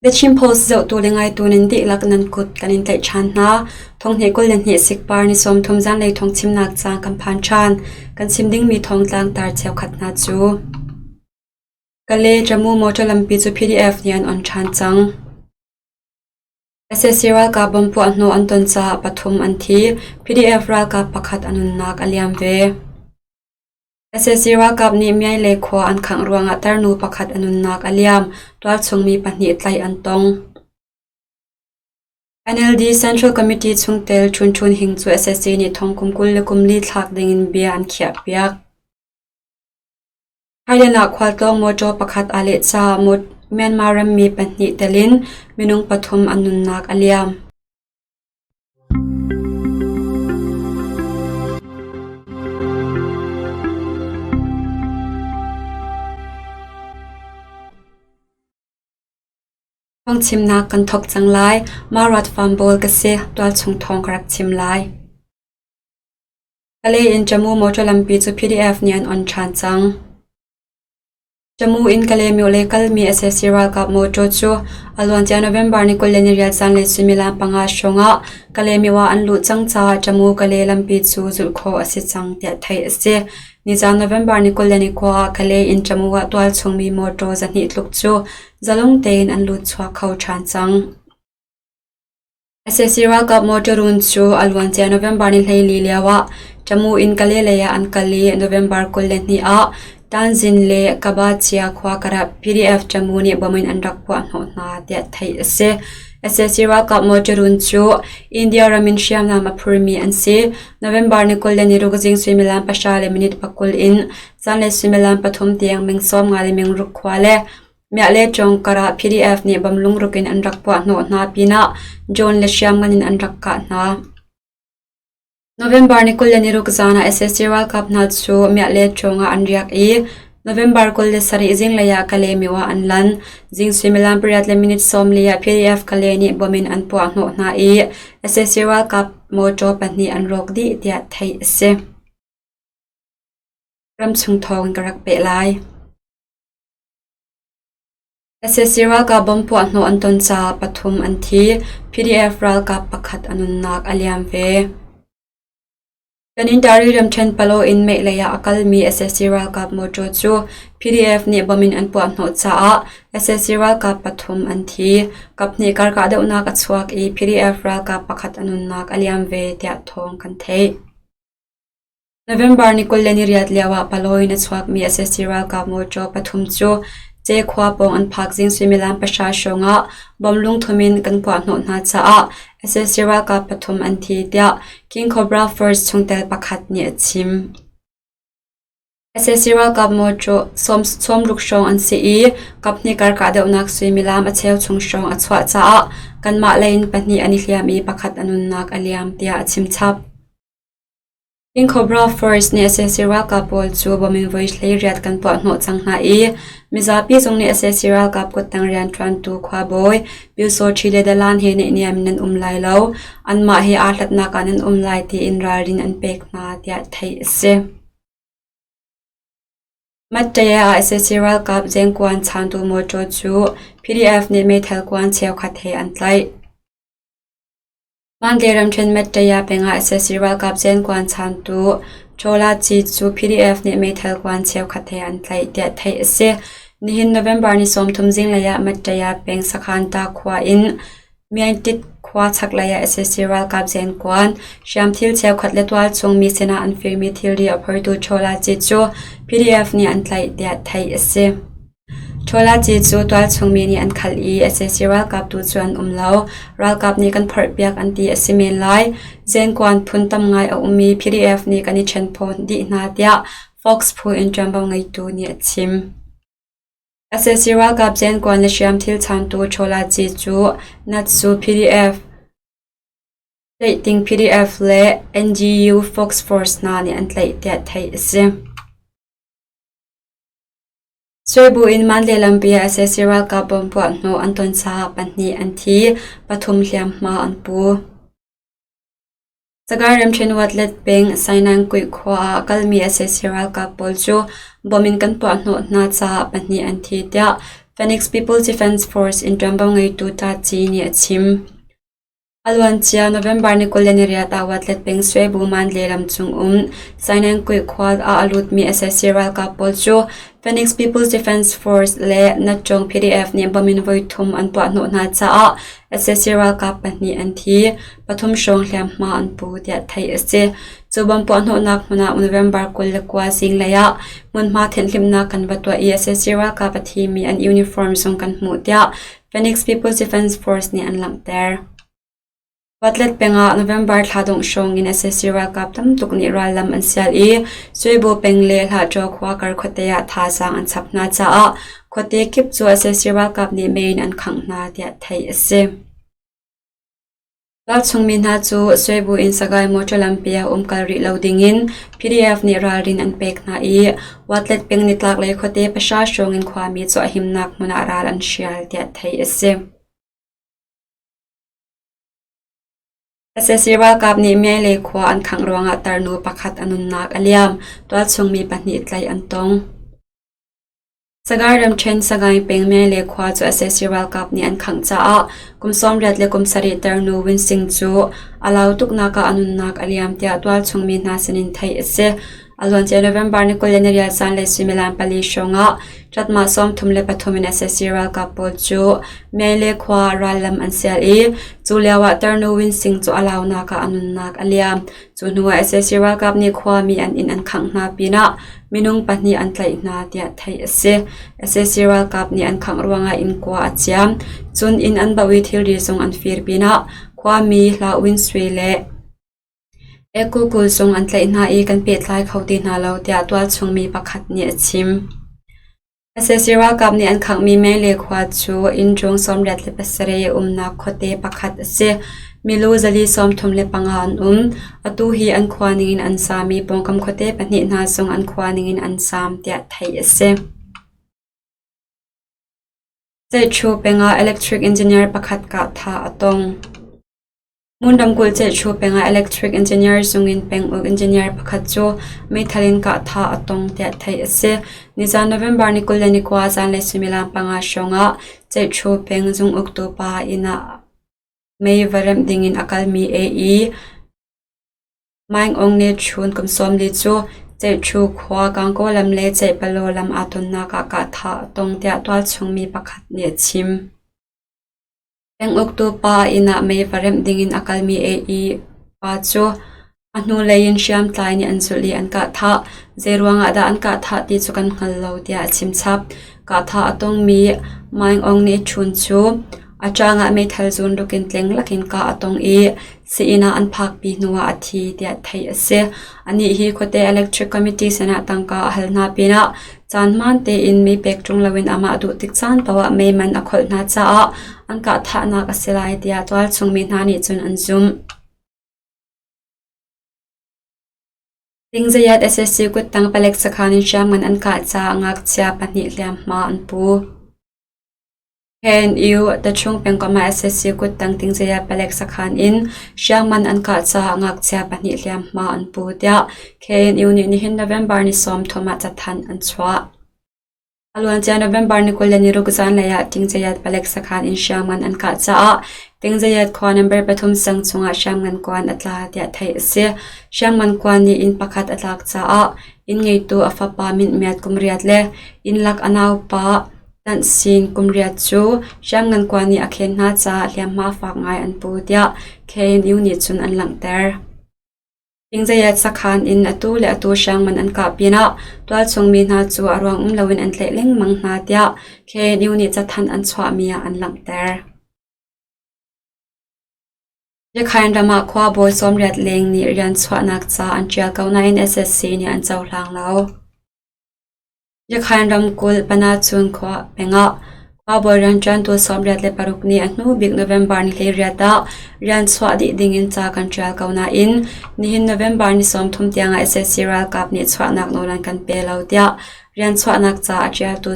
The Chin Post zohtu le ngaitu nan dihlak nan kut kan in tlaih ṭhan hna. Thonghnih 22 sikpar ni 30 zanlei thawngchimnak caan kan phan ṭhan. Kan chim dingmi thawngtlang tar cheukhat hna cu. Kale Jammu motor lampi cu PDF nih an on ṭhan cang. Sac ralkap bomb puah hnawh an ton caah pathum an thi. PDF ralkap pakhat a nunnak a liam ve. Sac ralkap nih Myaile khua an khangh ruangah tarnu pakhat a nunnak a liam. Tualchung mi pahnih tlaih an tong. NLD Central Committee chungtel Chun Chun Hing cu sac nih thong kum 24 thlak dingin bia an khiahpiak. Thailand ah khualtlawng mawṭaw pakhat aa leh caah Myanmar rammi pahnih tel in minung pathum an nunnak a liam. Phungchimnak kan thawk cang lai. Mah Ruat Farm Bawl ka si. Tualchung thawng ka rak chim lai. Kalay in Jammu motor lampi cu PDF nih an on ṭhan cang. Jammu in Kalaymyo lei kalmi sac ralkap mawṭaw cu a luancia November ni 28 zanlei suimilam panga hrawng ah Kalaymyo ah an luh cang caah Jammu-Kalay lampi cu zulh khawh a si cang tiah theih a si. Nizaan November ni 29 ah Kalay in Jammu ah tualchung mi mawṭaw 200 tluk cu zalong tein an lut chuak kho ṭhan cang. Sac ralkap motor run cu a luancia November ni 14 lioah Tamu in Kale lei ah an kal i November 22 ah Tanzin le Kabachia khua karah PDF Tamu nih bom in an rak puah hnawh hna tiah theih a si. Sac ralkap motor run cu India ram in hriamnam a phurmi an si. November ni 26 zing suimilam pahra le minute pakul in zanlei suimilam pathum tiang meng sawm nga le meng ruk khua le Miah le Cawng karah PDF nih bom lungruk in an rak puah hnawh hna pinah drone le hriamngan in an rak kah hna. November ni 26 zan ah sac ralkap hna cu Miah le Cawng ah an riak i November 27 zinglei ah Kalaymyo ah an lan. Zing suimilam pariat le minute 40 ah PDF Kalay nih bom in an puah hnawh hna i sac ralkap mawṭaw pahnih an rawk dih tiah theih a si. Ramchung thawng ka rak peh lai. Sac ralkap bomb puahhnawh an ton caah pathum an thi. PDF ralkap pakhat a nunnak a liam ve. Tanintari ramṭhen Palaw in mehlei ah a kalmi sac ralkap mawṭaw cu PDF nih bomb in an puahhnawh caah sac ralkap pathum an thi. Kaphnih kar kahdohnak a chuak i PDF ralkap pakhat a nunnak a liam ve tiah thawng kan theih. November ni 28 lioah Palaw in a chuakmi sac ralkap mawṭaw pathum cu Ce khua pawng an phak zing suimilam pahra hrawngah bomb lungthum in kan puahhnawh hna caah sac ralkap pathum an thi tiah King Cobra Force chungtel pakhat nih a chim. Sac ralkap mawṭaw sawmruk hrawng an si i kaphnih kar kahdohnak suimilam a cheu chung hrawng a chuah caah kanmah lei in pahnih an i hliam i pakhat a nunnak a liam tiah a chim chap. King Cobra Force nih sac ralkap pawl cu bom in voi 18 kan puahhnawh cang hna i mizapi zong nih sac ralkap kuttang rianṭuantu khuabawi Pyusawṭhi le dalan he naihniam in nan um lai lo, anmah he aa hlatnak ah nan um lai tiin ralrin an pek hna tiah theih a si. Mattaya ah sac ralkap zengkuan chaantu mawṭaw cu PDF nih meithal kuan cheukhat he an tlaih. Mandalay ramṭhen Mattaya peng ah sac ralkap zenkuan chaantu Chawla Ci cu PDF nih meithal kuan cheukhat he an tlaih tiah theih a si. Nihin November ni 30 zinglei ah Mattaya peng sakhan Ta khua in Myantit khua chaklei ah sac ralkap zenkuan hriamthil cheukhat le tualchung mi sinah an firmi thilri a phortu Chawla Ci cu PDF nih an tlaih tiah theih a si. Ṭhawlaci cu tualchung mi nih an khalh i sac ralkap tu cu an um lo. Ralkap nih kan phorhpiak an ti a si men lai. Zenkuan phun tam ngai a um i PDF nih kan i ṭhenphaw dih hna tiah Fox phu in ṭuanvo ngeitu nih a chim. Sac ralkap zenkuan le hriamthil chaantu Ṭhawlaci cu Natsu PDF, Tlaihting PDF le NGU Fox Force hna nih an tlaih tiah theih a si. Suibu in Mandalay lampi ah sac ralkap bomb puah hnawh an ton caah pahnih an thi, pathum hliamhma an pu. Sagaing ramṭhen Watlet peng Sainangkuih khua ah a kalmi sac ralkap pawl cu bomb in kan puah hnawh hna caah pahnih an thi tiah Phoenix People's Defense Force in ṭuanvo ngeitu Ta Ci nih a chim. A luancia November ni 28 ah Watlet peng Swebu Mandalay lam cung um Sainangkuih khua ah a lutmi sac ralkap pawl cu Phoenix People's Defense Force le Natchawng PDF nih bom in voithum an puahhnawh hna caah sac ralkap pahnih an thi, pathum hrawng hliamhma an pu tiah theih a si. Cu bom puahhnawhnak hmun ah November 29 zinglei ah hmunhma thenhhlimhnak kan va tuah i sac ralkap a thimi an uniform zong kan hmuh tiah Phoenix People's Defense Force nih an langhter. Watlet peng ah November thla dongh hrawng in sac ralkap tamtuk nih rallam an sial i Suibu peng le Hlahṭaw khua kar khuate ah thazaang an chap hna caah khuate kip cu sac ralkap nih mei in an khangh hna tiah theih a si. Ralchung mi hna cu Suibu in Sagaing motor lampi ah umkal rih lo dingin PDF nih ralrin an pek hna i Watlet peng nitlaklei khuate pahra hrawng in khuami cu a himnak hmun ah ral an hrial tiah theih a si. Sac ralkap nih Myaile khua an khangh ruangah tarnu pakhat a nunnak a liam. Tualchung mi pahnih tlaih an tong. Sagaing ramṭhen Sagaing peng Myaile khua cu sac ralkap nih an khangh caah kum 80 le kum 7 tarnu Win Sing cu a lau tuknak ah a nunnak a liam tiah tualchung mi hna sinin theih a si. A luancia November ni 28 zanlei suimilam pali hrawngah ṭatmah 33 in sac ralkap pawl cu Myaile khua rallam an sial i cu lioah Tarnu Win Sing cu a launak ah a nunnak a liam. Cu hnuah sac ralkap nih khuami an inn an khangh hna pinah minung pahnih an tlaih hna tiah theih a si. Sac ralkap nih an khangh ruangah inn kua a ciam. Cun inn an bauh i thilri zong an fir pinah khuami Hla Win Swe le Ekukul zong an tlaih hna i kan pehtlai kho ti hna lo tiah tualchung mi pakhat nih a chim. Sac ralkap nih an khanghmi Mele khua cu innṭung 87 umnak khuate pakhat a si. Milu 435 an um. Atu hi an khua ningin an saam i pawngkam khuate pahnih hna zong an khua ningin an saam tiah theih a si. Ceihṭhu peng ah electric engineer pakhat kahthah a tong. Ngun ramkulh Ceihṭhu peng ah electric engineer zung in penguk engineer pakhat cu meithal in kahthah a tong tiah theih a si. Nizaan November ni 29 zanlei suimilam panga hrawng ah Ceihṭhu peng zung uktu pa inn ah mei va remh dingin a kalmi AE Maing Aung nih chun kum 40 cu Ceihṭhu khua Gangaw lam le Ceihpalaw lam aa tonnak ah kahthah a tong tiah tualchung mi pakhat nih a chim. Penguktu pa inn ah mei va remh dingin a kalmi AE pa cu a hnulei in hriamtlai nih an zulh i an kahthah. Zeiruang ah dah an kahthah ti cu kan hngal lo tiah a chimchap. Kahthah a tongmi Maing Aung nih Chun cu a ṭang ah meithal zunruk in tleng lakin kah a tong i sii-inn ah an phakpi hnuah a thi tiah theih a si. Anih hi khuate Electric Committee sinah tangka a hal hna pinah Caan hmaan tein mi pek ṭung loin amah duh tik caan paoh ah mei man a kholh hna caah an kahthahnak a si lai tiah tualchung mi hna nih cun an zumh. Tingzayat sac kuttang palek sakhan in hriamngan an kah caah ngakchia pahnih hliamhma an pu. KNU Tachung pengkomh ah sac kuttang Tingzaya palek sakhan in hriamngan an kah caah ngakchia pahnih hliamhma an pu tiah KNU nih nihin November ni 30 ah cathanh an chuah. A luancia November ni 26 zanlei ah Tingzayat palek sakhan in hriamngan an kah caah Tingzayat khua number pathum sang chungah hriamngan kuan a tla tiah theih a si. Hriamngan kuan nih inn pakhat a tlak caah inn ngeitu a fapa Mintmiat kum riat le innlak a naupa Tanhsin kum riat cu hriamngan kuan nih a khen hna caah hliamhma fak ngai an pu tiah KNU nih cun an langhter. Tingzayat sakhan in atu le atu hriangman an kah pinah tualchung mi hna cu a ruang um loin an tlaih lengmang hna tiah KNU nih cathanh an chuahmi ah an langhter. Yakhain ram ah khuabawi 80 leng nih rian chuahnak ca an ṭial ko nain SSC nih an cohlang lo. Yakhain ramkulh Panacun khua peng ah khuabawi rianṭuantu 86 nih a hnu bik November ni 18 ah rian chuah dih dingin ca kan ṭial ko nain nihin November ni 30 tiangah sac ralkap nih chuahnak nawl an kan pe lo tiah rian chuahnak ca a ṭialtu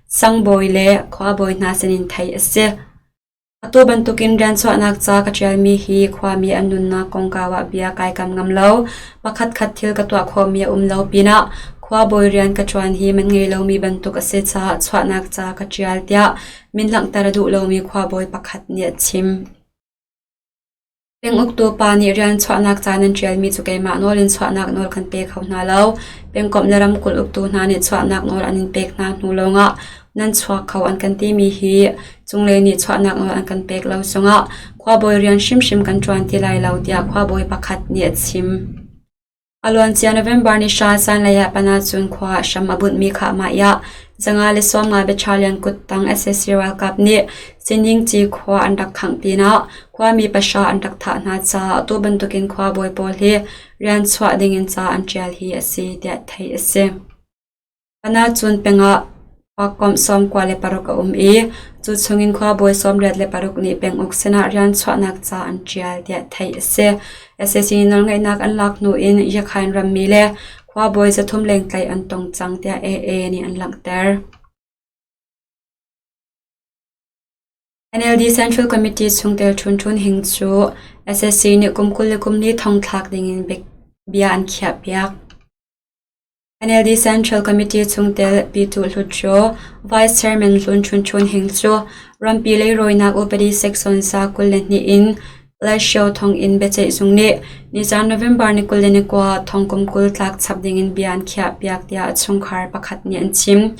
sangbawi le khuabawi hna sinin theih a si. Atu bantukin rian chuahnak ca ka ṭialmi hi khuami an nunnak kongkau ah bia kai kam ngam lo. Pakhatkhat thil ka tuah khawhmi a um lo pinah Khuabawi rian ka ṭuan hi man ngei lomi bantuk a si caah chuahnak ca ka ṭial tiah min langhter a duh lomi khuabawi pakhat nih a chim. Penguktu pa nih rian chuahnak ca nan ṭialmi cu keimah nawl in chuahnak nawl kan pe kho hna lo. Pengkomh le ramkulh uktu hna nih chuahnak nawl an in pek hna hnu lawngah nan chuak kho an kan timi hi cunglei nih chuahnak nawl an kan pek lo zongah khuabawi rian hrimhrim kan ṭuan ti lai lo tiah khuabawi pakhat nih a chim. A luancia November ni hra zanlei ah Panacun khua ah hram a bunhmi Khahmah ah 150 battalion kuttang sac ralkap nih Siningci khua an rak khangh pinah khuami pahra an rak thah hna caah atu bantukin khuabawi pawl hi rian chuah dingin ca an ṭial hi a si tiah theih a si. Panacun peng ah Pakomh 96 a um i cu chungin khuabawi 86 nih penguk sinah rian chuahnak ca an ṭial tiah theih a si. Sac nawlngeihnak an lak hnu in Yakhain rammi le khuabawi 300 leng tlaih an tong cang tiah AA nih an langhter. NLD Central Committee chungtel Htun Htun Hing cu sac nih kum 24 thongthlak dingin bia an khiahpiak. NLD Central Committee chungtel Pyithu Hluttaw Vice Chairman Hlun Htun Htun Hing cu rampi leirawinak upadi section 22 in Laisio thonginn biaceihzung nih nizan November ni 29 thong kum 20 tlak chap dingin bia an khiahpiak tiah chungkhar pakhat nih an chim.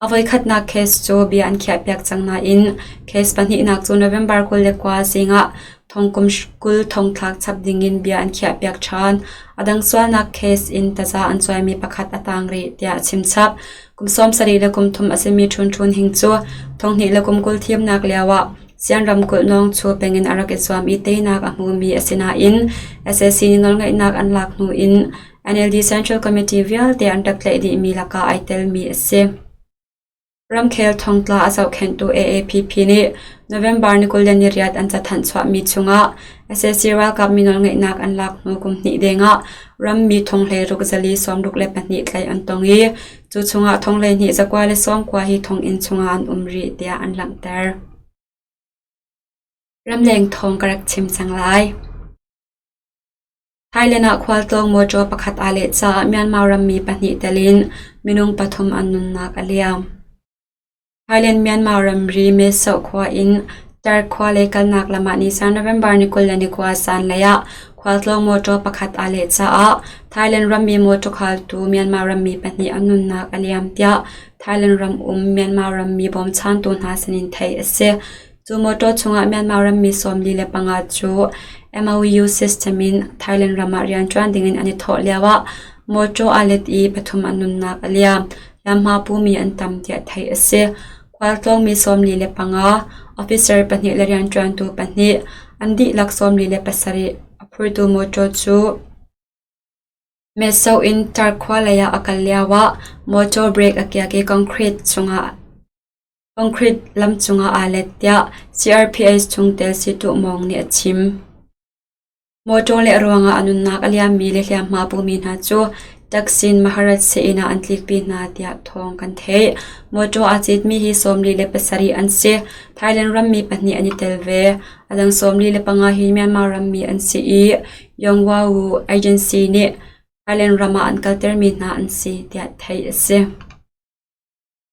A voikhatnak case cu bia an khiahpiak cang nain case pahnihnak cu November 29 zing ah thong kum 20 thongthlak chap dingin bia an khiahpiak ṭhan. A dang sualnak case in taza an cuaimi pakhat a tang rih tiah a chimchap. Kum 70 le kum thum a simi Htun Htun Hing cu thonghnih le kum 20 thimnak lioah Sian ramkulh Nawngchu peng in a rak i zuam i teinak a hmumi a si nain sac nih nawlngeihnak an lak hnu in NLD Central Committee vialte an rak tlaih dihmi lakah ai telmi a si. Ramkhel thongtla a zohkhenhtu AAPP nih November ni 28 an cathanh chuahmi chungah sac ralkap mi nawlngeihnak an lak hnu kum hnih dengah rammi thong 16 64 tlaih an tong i cu chungah thong 12 190 hi thonginn chungah an um rih tiah an langhter. Ramleng thawng ka rak chim cang lai. Thailand ah khualtlawng mawṭaw pakhat aa leh caah Myanmar rammi pahnih tel in minung pathum an nunnak a liam. Thailand-Myanmar ramri Mae Sot khua in Tar khua lei kalnak lam ah nisan November ni 29 zanlei ah khualtlawng mawṭaw pakhat aa leh caah Thailand rammi mawṭaw khaltu Myanmar rammi pahnih an nunnak a liam tiah Thailand ram um Myanmar rammi bawmchantu hna sinin theih a si. Cu mawṭaw chungah Myanmar rammi 45 cu MOU system in Thailand ram ah rianṭuan dingin an i thawh lioah mawṭaw aa let i pathum an nunnak a liam. Hliamhma pumi an tam tiah theih a si. Khualtlawngmi 45, officer pahnih le rianṭuantu pahnih, an dihlak 47 a phurtu mawṭaw cu Meso in Tar khua lei ah a kal lioah mawṭaw brake a kiak i concrete cungah Concrete lam cungah aa let tiah CRPH chungtel Situ Mawng nih a chim. Mawṭaw leh ruangah a nunnak a liammi le hliamhma pumi hna cu Taksin Maharat sii-inn ah an tlikpi hna tiah thawng kan theih. Mawṭaw aa citmi hi 47 an si. Thailand rammi pahnih an i tel ve. A dang 45 hi Myanmar rammi an si i Yongwawu Agency nih Thailand ram ah an kaltermi hna an si tiah theih a si.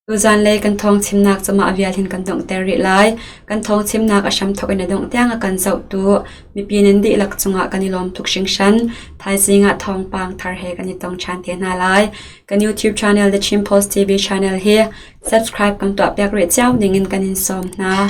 Tuzanlei kan thawngchimnak cu mah vial hin kan donghter rih lai. Kan thawngchimnak a hramthawk in a dongh tiang a kan zohtu mipi nan dihlak cungah kan i lawm tuk hringhran. Thaizing ah thawngpang thar he kan i tong ṭhan te hna lai. Kan YouTube channel The Chin Post TV channel hi subscribe kan tuahpiak rih cio dingin kan in sawm hna.